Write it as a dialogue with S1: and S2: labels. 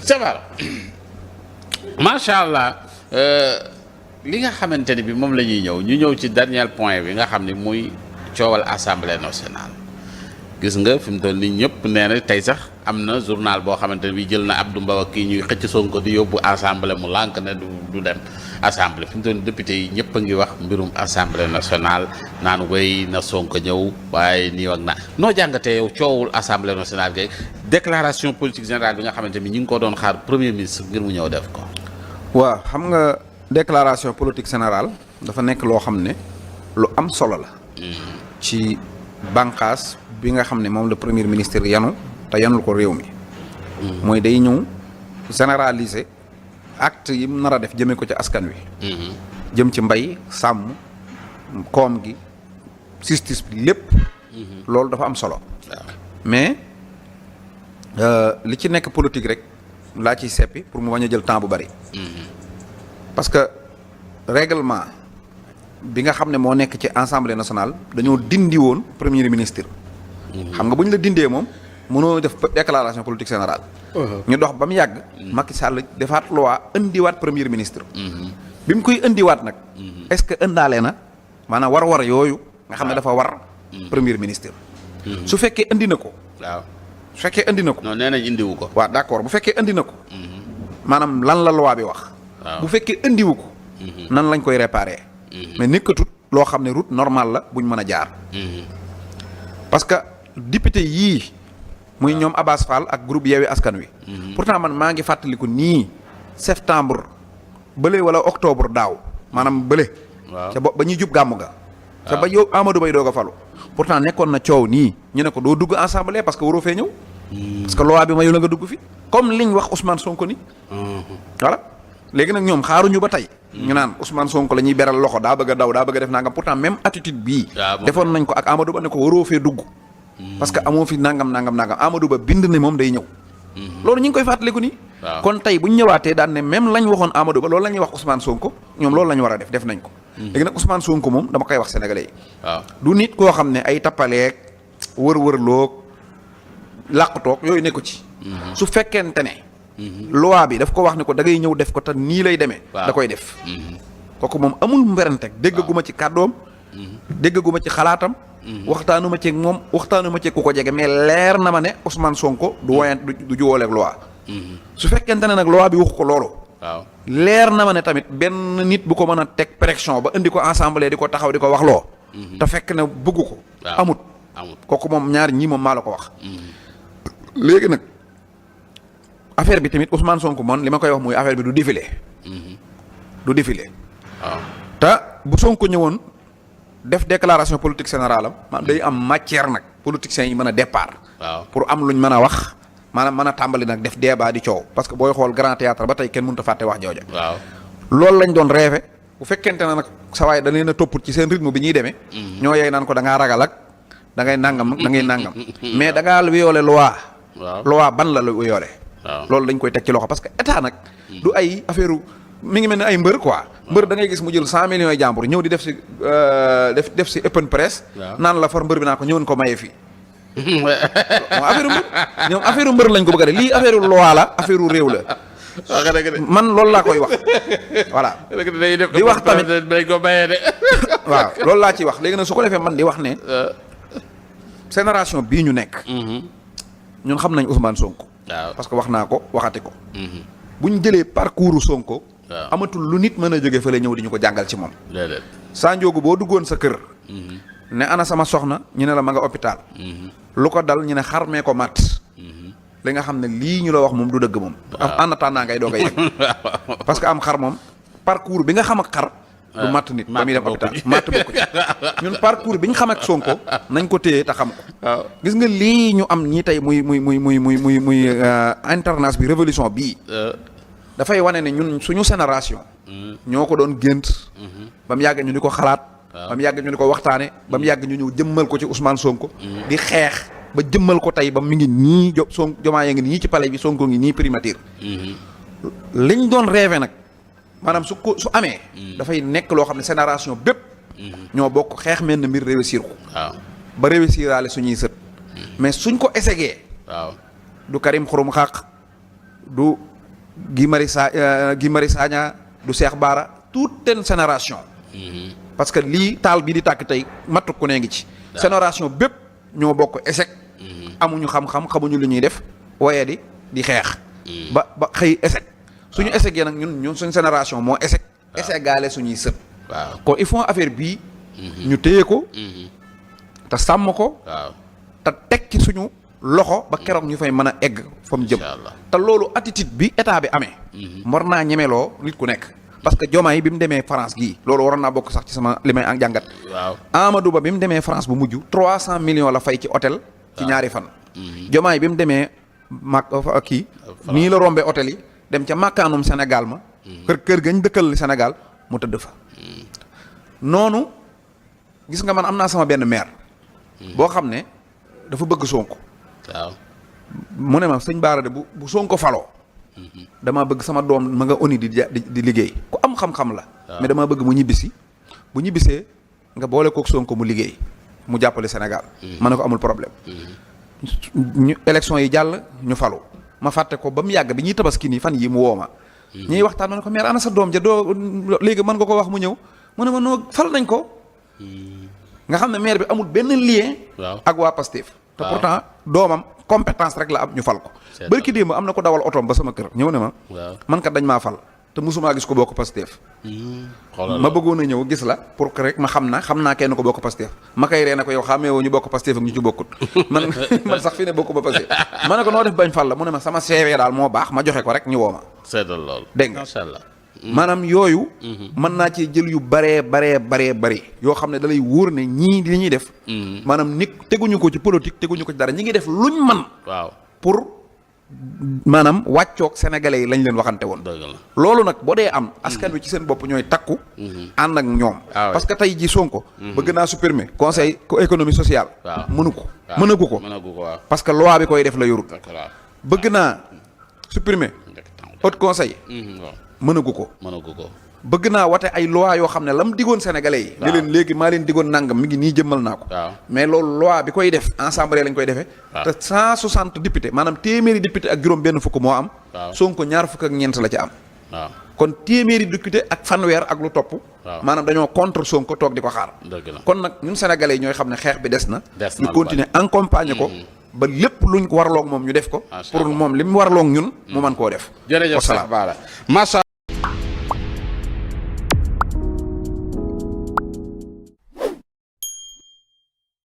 S1: ça va macha allah li nga xamante ni bi moom la ñuy ñu ñëw ci dernier point bi nga xam ni muy coowal assemblée nationale. gis nga fi mu toll nii ñëpp nee na tey sax am na journal boo xamante ne bi jël na Abdou Mbow ak kii ñuy xëcc Sonko di yóbbu assemblée mu lànk ne du dem assemblée fi mu toll nii député yi ñëpp a ngi wax mbirum assemblée nationale naan way na Sonko ñëw waaye nii ak naa noo jàngatee yow coowul assemblée nationale kay déclaration politique générale bi nga xamante ni ñu ngi ko doon xaar premier ministre ngir mu ñëw def ko.
S2: waaw xam nga déclaration politique générale dafa nekk loo xam ne lu am solo la. ci bànqaas bi nga xam ne moom la premier ministre yanu te yanul ko réew mi. mooy day ñëw généraliser acte yi mu nar a def jëmee ko ci askan wi. jëm ci mbay sàmm koom gi justice bi lépp. loolu dafa am solo. mais li ci nekk politique rek laa ciy seppi pour mu bañ a jël temps bu bari. parce que règlement bi nga xam ne moo nekk ci assemblée nationale dañoo dindi woon premier ministre. xam nga bu ñu la dindee moom mënoo def déclaration politique générale. ñu dox ba mu yàgg. Macky Sall defaat loi indiwaat premier ministre. bi mu koy indiwaat nag. est-ce que indaale na maanaam war-war yooyu. nga xam ne dafa war. premier ministre. su fekkee indi na ko.
S1: waaw
S2: su fekkee indi na ko.
S1: non nee nañ indiwu ko.
S2: waaw d'accord bu fekkee indi na ko. maanaam lan la loi bi wax. bu fekkee indiwu ko. nan lañ koy réparer. mais nekkatut loo xam ne route normale la buñ mën a jaar. parce que député yii. muy ñoom Abass Fall ak groupe Yewwi Askan Wi. pourtant man maa ngi fàttaliku nii septembre bële wala octobre daaw maanaam bële.
S1: waaw
S2: ca ba ñuy jub gàmmu ga. ca ba yow Amadou Bay doog a falu. pourtant nekkoon na coow nii ñu ne ko doo dugg assemblée parce que waroo fee ñëw. parce que loi bi mayu la nga dugg fi. comme liñ wax Ousmane Sonko ni voilà léegi nag ñoom xaaruñu ba tey. ñu naan Ousmane Sonko la ñuy beral loxo daa bëgg a daw daa bëgg a def nangam pourtant même attitude bii. defoon nañ ko ak Amadou Ba ne ko waroo fee dugg. parce que amoo fi nangam Amadou Ba bind ne moom day ñëw. loolu ñu ngi koy fàttaliku nii. kon tey bu ñu ñëwaatee daan ne même lañ waxoon Amadou Ba loolu la ñuy wax Ousmane Sonko ñoom loolu la ñu war a def nañ ko. léegi nag Ousmane Sonko moom dama koy wax sénégalais yi.
S1: waaw
S2: du nit koo xam ne ay tappaleeg wër-wërloog làqutoog yooyu nekku ci. su fekkente ne. loi bi daf ko wax ne ko da ngay ñëw def ko te nii lay demee. da koy def. kooku moom amul mberanteg déggaguma ci kàddoom. déggaguma ci xalaatam. waxtaanuma ceeg moom waxtaanuma ceeg ku ko jege mais leer na ma ne Ousmane Sonko du woyant du juwooleeg loi. su fekkente ne nag loi bi waxu ko loolu.
S1: waaw
S2: leer na ma ne tamit benn nit bu ko mën a teg pression ba indi ko assemblée di ko taxaw di ko wax loo. te fekk ne bëggu ko. amut kooku moom ñaar ñii moom maa la ko wax. léegi nag affaire bi tamit Ousmane Sonko moom li ma koy wax muy affaire bi du défilé. du défilé.
S1: waaw
S2: te bu Sonko ñëwoon def déclaration politique générale am day am matière nag politiciens yi mën a départ.
S1: waaw
S2: pour am luñ mën a wax maanaam mën a tàmbali nag def débat di coow parce que booy xool grand théâtre ba tey kenn mënut a fàtte wax jooja.
S1: waaw
S2: loolu lañ doon rêvé bu fekkente ne nag sa waay da leen a topput ci seen rythme bi ñuy demee. ñoo yey naan ko da ngaa ragal ak da ngay nangam da ngay nangam. mais da ngaa violé loi. loi ban la violé. loolu dañ koy teg ci loxo parce que état nag. du ay affaire mi ngi mel ne ay mbër quoi. mbër da ngay gis mu jël 100 millions yi jàmbur ñëw di def si def si open press. naan la far mbër bi naa ko ñëwoon ko maye fii. affaire mbër ñoom affaire mbër lañ ko bëgg a def lii affaire loi la affaire réew la. man loolu laa koy wax voilà. di wax tamit waaw loolu laa ciy wax léegi nag su ko defee man di wax ne. génération bii ñu nekk. ñun xam nañ Ousmane Sonko. parce que wax naa ko waxati ko. bu ñu jëlee parcours Sonko. amatul lu nit mën a jóge fële ñëw di ñu ko jàngal ci moom. Sa Ndiogou boo duggoon sa kër. ne ana sama soxna ñu ne la ma nga hôpital. lu ko dal ñu ne xarmee ko mat. li nga xam ne lii ñu la wax moom du dëgg moom. en attendant ngay doog a yegg. parce que am xar moom parcours bi nga xam ak xar. du matt nit ba muy dem hôpital matt bokku ci ñun parcours bi ñu xam ak Sonko nañ ko téye te xam ko. gis nga lii ñu am ñii tey muy alternance bi révolution bii. dafay wane ne ñun suñu génération. ñoo ko doon gént. ba mu yàgg ñu di ko xalaat. ba mu yàgg ñu di ko waxtaane ba mu yàgg ñu ñëw jëmmal ko ci Ousmane Sonko. di xeex ba jëmmal ko tey ba mu ngi nii Diomaye ngi nii ci palais bi Sonko ngi nii primature. liñ doon rêvé nag maanaam su amee. dafay nekk loo xam ne génération bépp. ñoo bokk xeex mel na mbir réussir ko. ba réussiraale suñuy sët. mais suñ ko essayé. du Karim Xurum Xaq du Guy Marius Sagna du Cheikh Bara toute une génération. parce que lii taal bi di tàkk tey mattu ku ne ngi ci. génération bépp ñoo bokk échec. amuñu xam-xam xamuñu lu ñuy def waaye di xeex. ba xëy échec. suñu échec yi nag ñun suñu génération moo échec. échec gaale suñuy sët.
S1: waaw
S2: kon il faut affaire bii. ñu téye ko. te sàmm ko. te teg ci suñu loxo ba keroog ñu fay mën a egg fa mu jëm. te loolu attitude bi état bi amee. war naa ñemeloo nit ku nekk. parce que Diomaye bi mu demee France gii loolu waroon naa bokk sax ci sama li may ak jàngat.
S1: waaw
S2: Amadou Ba bi mu demee France bu mujj 300 millions la fay ci hôtel. ci ñaari fan. Diomaye bi mu demee kii. nii la rombee hôtel yi dem ca makkaanum Sénégal ma. kër gañ dëkkal Sénégal mu tëdd fa. noonu gis nga man am naa sama benn maire. boo xam ne dafa bëgg Sonko.
S1: waaw
S2: mu ne ma sëñ Bara de bu Sonko faloo. damaa bëgg sama doom ma nga oni di liggéey ku am xam-xam la. mais damaa bëgg mu ñibbisi bu ñibbisee nga boole kook Sonko mu liggéey mu jàppale Sénégal. ma ne ko amul problème. ñu élection yi jàll ñu falu ma fàtte ko ba mu yàgg bi ñuy tabaski nii fan yi mu woo ma. ñuy waxtaan ma ne ko maire ana sa doom ja doo léegi mën nga ko wax mu ñëw mu ne ma noo fal nañ ko. nga xam ne maire bi amul benn lien. ak waa Pastef. te pourtant doomam compétence rek la am ñu fal ko. bërki démb am na ko dawal otoom ba sama kër ñëw ne ma. man kat dañ maa fal te mosumaa gis ko bokk Pastef. ma bëggoon a ñëw gis la pour que rek ma xam naa kenn ko bokk Pastef ma koy ree na ko yow xamee woo ñu bokk Pastef ak ñu ci bokkut man sax fi ne bokku ba Pastef ma ne ko noo def bañ fal la mu ne ma sama CV daal moo baax ma joxe ko rek ñu woo ma.
S1: seetal loolu
S2: dégg nga
S1: macha allah.
S2: maanaam yooyu. mën naa ci jël yu baree bari yoo xam ne da lay wóor ne ñii li ñuy def. maanaam nit teguñu ko ci politique teguñu ko ci dara ñi ngi def luñ man
S1: waaw
S2: pour maanaam wàccoog sénégalais yi lañ leen waxante woon. loolu nag boo dee am. askan wi ci seen bopp ñooy takku. ànd ak ñoom. parce que tey ji Sonko. bëgg naa supprimer conseil économie sociale. mënu ko mënagu ko. parce que loi bi koy def la yorut. bëgg naa supprimer haut conseil. mënagu ko bëgg naa wate ay loi yoo xam ne la mu digoon sénégalais yi ne leen léegi maa leen digoon nangam mi ngi nii jëmmal naa ko mais loolu loi bi koy def assemblée lañ koy defee te 160 député maanaam téeméeri député ak juróom benn fukk moo am Sonko ñaar fukk ak ñeent la ci am kon téeméeri député ak fanweer ak lu topp maanaam dañoo contre Sonko toog di ko xaar kon nag ñun sénégalais yi ñooy xam ne xeex bi des na ñu continuer accompagner ko ba lépp luñ ko waraloog moom ñu def ko pour moom li mu waraloog ñun mu mën koo def
S1: jërëjëf Cheikh Bara